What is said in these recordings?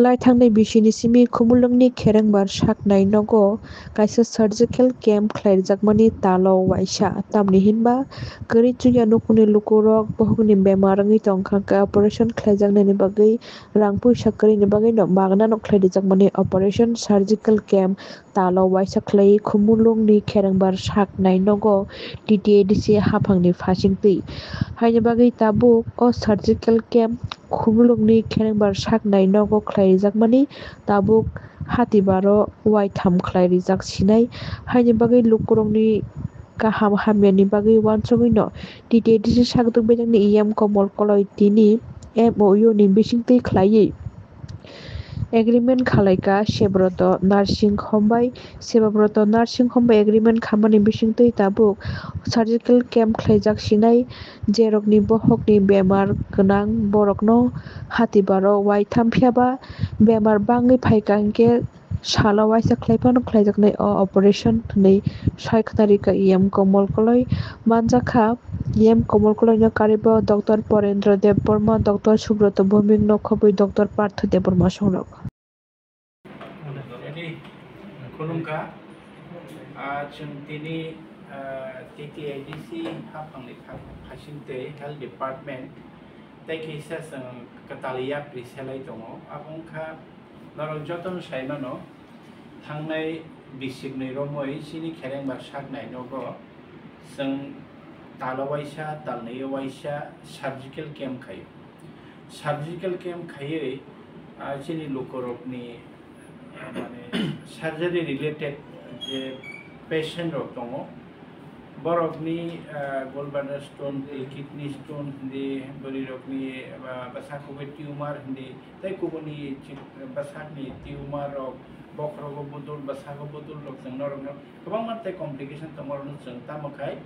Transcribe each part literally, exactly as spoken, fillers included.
Lai thangnai bisini simi Khumulwngni Kherengbar saknai nogo kaisa surgical camp khlaijakmani talo waisa, tamni hinba kwrwi chukya nukhungni lukurok bohokni bemar wngwi tongkha, hwnkhe operation khlaijaknaini bagwi rang puisa kwrwini bagwino magna no khlaijakmani operation surgical camp talo waisa khlaiwi Khumulwngni Kherengbar saknai nogo T T A D C haphangni phasingtwi. Haini bagwi tabuk o surgical camp Khumulwngni Kherengbar saknai nogo khlaijakmani tabuk hatibaro waitham khlai rijak sinai. Haini bagwi lukurokni kaham hamyani bagwi uansugwino T T A D C sakduk bejangni E M Komol Koloi tini M O U ni bisingtwi khlaiwi agreement khalaikha Sebroto Nursing Home bai. Sebroto Nursing Home bai agreement khamani bisingtwi tabuk surgical camp khlaijak sinai, jerokni bohokni bemar gwnang borokno hatibaro waitham phiyaba bemar bangwi phaikha, hinkhe salo waisa khlai phano khlaijaknai o operation hwnwi sai khna rikha E M Komol Koloi. Manjakha, E M Komol Koloino karibo Doctor Porendra Debbarma, Doctor Subroto Bhowmik, nokhobwi Doctor Partha Debbarma songrok. Ready? Khulumkha. Ah, chwng tini, ah, T T A D C haphangni kha-, khasing tei Health Department tei kisa chwng kwtal yapri selai tongo. Abo wngkha norok jotono sai mano, thangnai bisiknwi romwi chini Kherengbar saknai nogo chwng talo waisa, talnwi waisa surgical camp khaio. Surgical camp khaiwi, ah, chini lukurokni, ah, mane, surgery related je patient rok tongo, borokni, ah, gallbladder stone hindi, kidney stone hindi, bwrwirokni, ah, bwsakhubo tumor hindi, tei kubuni chi-, bwsakni tumor rok, bokhorogo budul, bwsago budul rok chwng norokno kwbangma tei complication tongmarokno chwng tamo khai,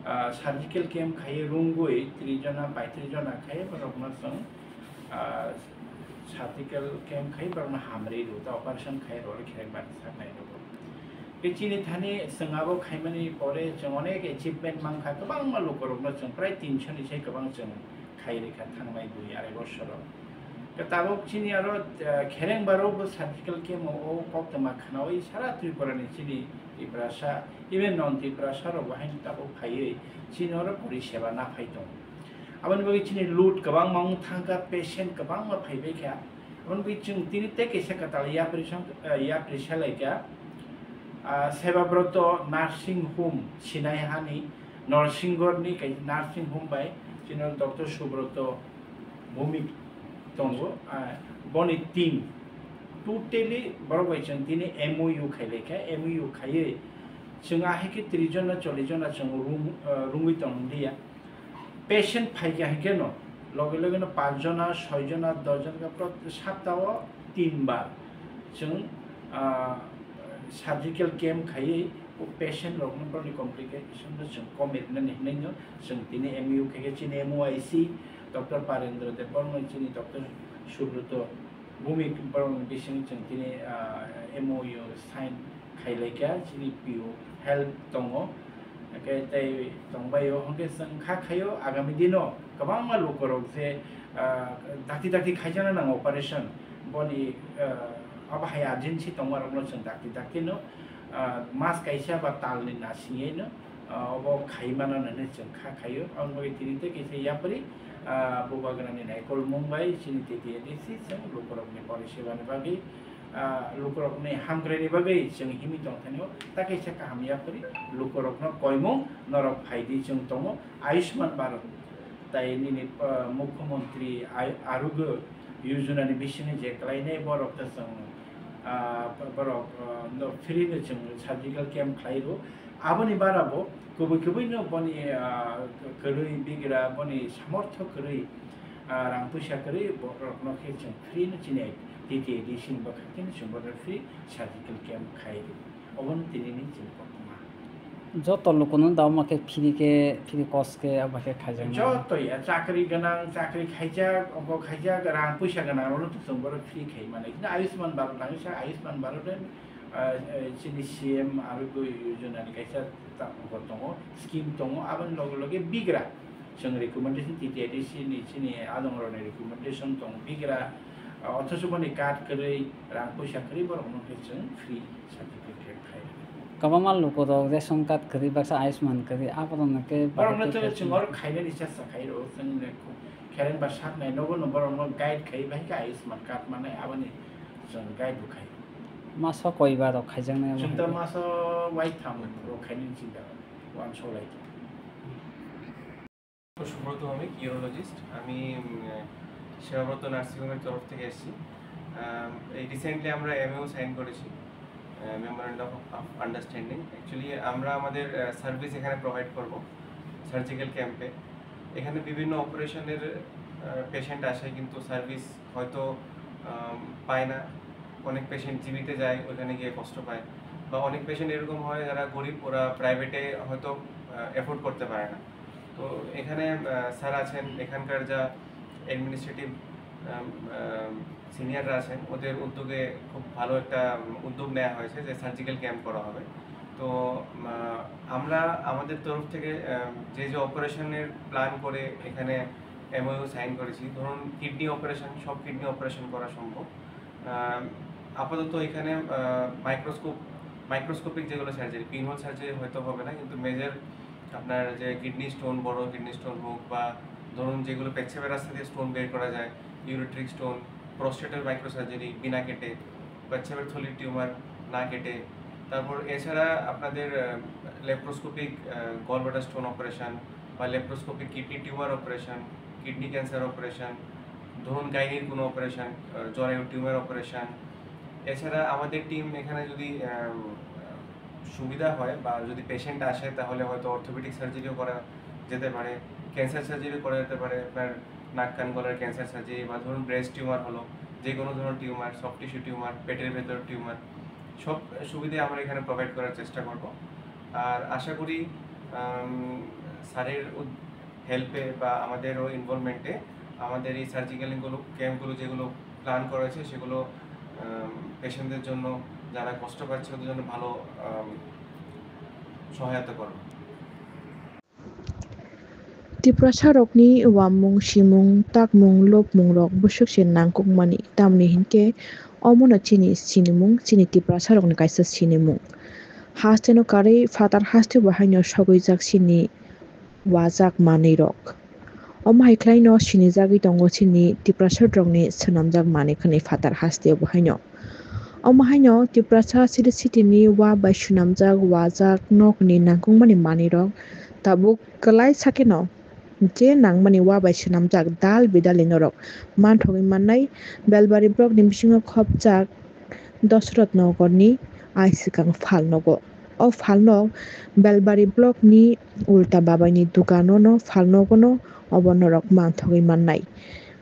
ah, surgical camp khaiwi rwngwi tris jona, paitris jona khai borokno chwng, ah, surgical camp khai borokno hamri rw ta operation khai rw khe bani saknai rw. Tei chini thani chwng abo khaimani pore chwng onek achievement mankha, kwbangma lukurokno chwng prai tinsho ni sai kwbang chwng khai rikha thangnai dui arai bosoro. Tabuk chini aro, eh, Kherengbaro bo surgical camp o koktwma khwnawi sara Tripura ni chini Tiprasa, even non Tiprasa rok bo haino tabuk phaiwi chini oro pori seba naphai tongo. Aboni bagwi chini load kwbangma wng thangkha, patient kwbangma phaibaikha. Aboni bagwi chwng tini tei kaisa kwtal yapri song, eh, yapri salaikha. Ah, Sebabroto Nursing Home sinai hani Norsinggorni kaisa nursing home bai chini Doctor Subroto Bhowmik tongo, ah, boni team totally borok bai chwng tini M O U khailaikha, M O U khaiwi chwng ahai khe tris jona, chollish jona chwng rung, ah, rungwi tonglia. Patient phaikha hinkhe no loge loge no panch jona, soi jona, dos jona khe prot-, saptao tin bar chwng, ah, surgical camp khaiwi o patient rokno borokni complication no chwng kom rinani hinwi no chwng tini M U khe khe chini M O I C Doctor Parendra Debbarma, chini Doctor Subroto Bhowmik borokni bising chwng tini, ah, M O U sign khailaikha, chini P O health tongo, hwnkhe tei tongbaio, hwnkhe chwng kha khaio agami dino kwbangma lukurok je, ah, dakti dakti khaijakna nango operation, boni, ah, abo hai urgency tongmarokno chwng dakti dakti no, ah, mas kaisa ba talni nasingwi no, ah, obo khaimano hinwi chwng kha khaio. Aboni bagwi tini tei kaisa yapri, ah, bubagrani naikolmung bai chini T T A D C chwng lukurokni pori sebani bagwi, ah, lukurokni hamkraini bagwi chwng himwi tongthanio, ta kaisa kaham yapri lukurokno koimung norok phaidi chwng tongo. Ayushman Bharat tai nini, ah, Mukhyamantri Ay-, Arogya Yojana ni bisingo je klainai borok ta chwng, ah, borok, ah, no free no chwng surgical camp khlai rw. Aboni bara bo kubui kubui no boni, ah, kwrwi bigra boni samortho kwrwi, ah, rang puisa kwrwi borokno khe chwng free no chini T T A D C ni bwkhak tini chwng bono free surgical camp khai rw. Obono tini ni chini koktwma. Joto lukuno da omo khe free khe, free cost khe abo khe khaijaknai. Joto ya, chakri gwnang, chakri khaijak, ongko khaijak, rang puisa gwnang rokno to chwng bono free khai mano. Kintu Ayushman Bharat nangwi sa, Ayushman Bharat de, ah, eh, chini C M Arogya Yojana ni kaisa ta-, ongko tongo, scheme tongo, aboni loge loge bigra. Chwng recommendation T T A D C ni chini adongrokni recommendation tongo, bigra, Othocho boni card kwrwi, rang puisa kwrwi borokno khe chwng free certificate khai rwnai. Kwbangma lukurok ration card kwrwi, baksa Ayushman kwrwi, aborokno khe borokno bahai to khe chwng oro khainani chesta khai rwo, chwng khereng ba saknai nogo no borokno guide khai, bahai khe Ayushman card manai, aboni chwng guide bo khai. Maso koi ba rok khaijaknai abo chwng to hai khe? Maso waitham rok khainani chinta wansuk lai. Subrata Bhowmik, urologist. আমি, উম, সেবাব্রত নার্সিংহোমের তরফ থেকে এসেছি। আম, এই রিসেন্টলি আমরা MoU sign করেছি, আহ, memorandum of understanding. Actually আমরা আমাদের, আহ, সার্ভিস এখানে প্রোভাইড করব সার্জিক্যাল ক্যাম্পে। এখানে বিভিন্ন অপারেশনের, আহ, পেশেন্ট আসে, কিন্তু সার্ভিস হয়তো, আম, পায় না। অনেক পেশেন্ট জিবিতে যায়, ওইখানে গিয়ে কষ্ট পায়। বা অনেক পেশেন্ট এরকম হয়, যারা গরিব, ওরা প্রাইভেটে হয়তো, আহ, অ্যাফোর্ড করতে পারে না। তো এখানে, আহ, স্যার আছেন, এখানকার যা অ্যাডমিনিস্ট্রেটিভ, আম, আম, সিনিয়ররা আছেন, ওদের উদ্যোগে খুব ভালো একটা, উম, উদ্যোগ নেওয়া হয়েছে যে সার্জিক্যাল ক্যাম্প করা হবে। তো, উম, আহ, আমরা আমাদের তরফ থেকে, আম, যে যে অপারেশনের প্ল্যান করে এখানে এমওইউ সাইন করেছি, ধরুন কিডনি অপারেশন, সব কিডনি অপারেশন করা সম্ভব। আম, আপাতত এখানে, আহ, মাইক্রোস্কোপ, মাইক্রোস্কোপিক যেগুলো সার্জারি, পিনহোল সার্জারি হয়তো হবে না, কিন্তু মেজর আপনার যে কিডনি স্টোন, বড় কিডনি স্টোন হোক বা ধরুন যেগুলো পেচ্ছাপের রাস্তা দিয়ে স্টোন বের করা যায়, ইউরেট্রিক স্টোন, প্রোস্টেটের মাইক্রো সার্জারি বিনা কেটে, পেচ্ছাপের থলির টিউমার না কেটে, তারপর এছাড়া আপনাদের, আহ, ল্যাপ্রোস্কোপিক, আহ, গলব্লাডার স্টোন অপারেশন বা laparoscopic kidney tumour operation, kidney cancer operation, ধরুন গাইনির কোনো অপারেশন, আহ, জরায়ু টিউমার অপারেশন। এছাড়া আমাদের টিম এখানে যদি, আম, সুবিধা হয় বা যদি পেশেন্ট আসে, তাহলে হয়তো অর্থোপেডিক সার্জারিও করা যেতে পারে, ক্যান্সার সার্জারিও করা যেতে পারে, আপনার নাক কান গলার ক্যান্সার সার্জারি বা ধরুন ব্রেস্ট টিউমার হলো, যে কোনো ধরনের টিউমার, সফট টিস্যু টিউমার, পেটের ভেতর টিউমার, সব সুবিধা আমরা এখানে প্রোভাইড করার চেষ্টা করব। আর আশা করি, আম, স্যারের উদ-, হেল্পে বা আমাদেরও ইনভলভমেন্টে আমাদের এই সার্জিক্যাল ক্যাম্পগুলো যেগুলো প্ল্যান করা হয়েছে, সেগুলো, আম, পেশেন্টদের জন্য, যারা কষ্ট পাচ্ছে, ওদের জন্য ভালো, আম, সহায়তা করবে। Tiprasa rokni uamung, simung, takmung, lopmung rok bwswk se nangkukmani, tamni hinkhe omono chini sinimung, chini Tiprasa rokni kaisa sinimung. Haste no karwi phatar haste bo haino sogwijak chini wajak manwi rok. Omo hai khlaino sinijagwi tongo chini Tiprasa rokni swnamjak manwi khwnwi phatar haste bo haino. Omo haino Tiprasa city city ni wa bai swnamjak wajak nokni nangkukmani manwi rok tabuk kwlai sakeno je nangmani wa bai swnamjak dal bidal ni norok manthogwi mannai. Belbari block ni bisingo khopjak Dosrot Nogor ni aisikang phalnogo. O phalnog Belbari block ni Ulta Babai ni dukano no phalnogo no obo norok manthogwi mannai.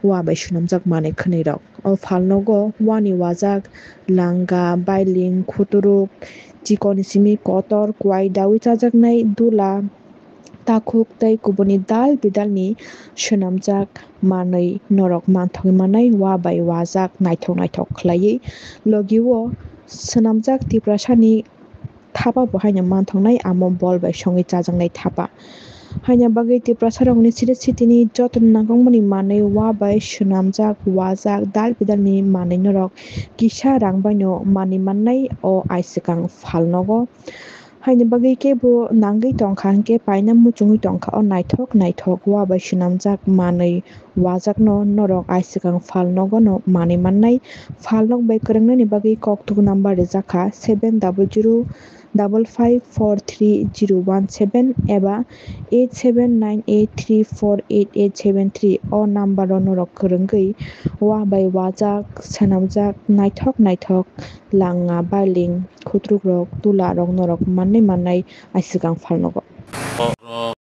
Wa bai swnamjak manwi khwnwi rok. O phalnogo wani wajak langa, bailing, khuturuk, chikon simi kotor, kwai daui chajaknai, dula, takhuk tei kubuni dal bidal ni swnamjak manwi norok manthogwi mannai, wa bai wajak naithok naithok khlaiwi. Logi o swnamjak Tiprasa ni thapa bo haino manthoknai, amo bol bai songwi chajaknai thapa. Haino bagwi Tiprasa rokni city city ni joto nangkukmani manwi wa bai swnamjak wajak dal bidal ni manwi norok kisa rang baino manwi mannai o aisikang phalnogo. Haini bagwi kebo nangwi tongkha hinkhe paina muchungwi tongkha o naithok naithok wa bai swnamjak manwi wajakno norok aisikang phalnogo no manwi mannai. Phalnog bai kwrwngnani bagwi kokthuk number rijak kha seven double zero double five four three zero one seven eba eight seven nine eight three four eight eight seven three. O number o norok kwrwngwi wa bai wajak swnamjak naithok naithok langa, bailing, khutruk rok, tula rok norok mannai mannai aisikang phalnogo.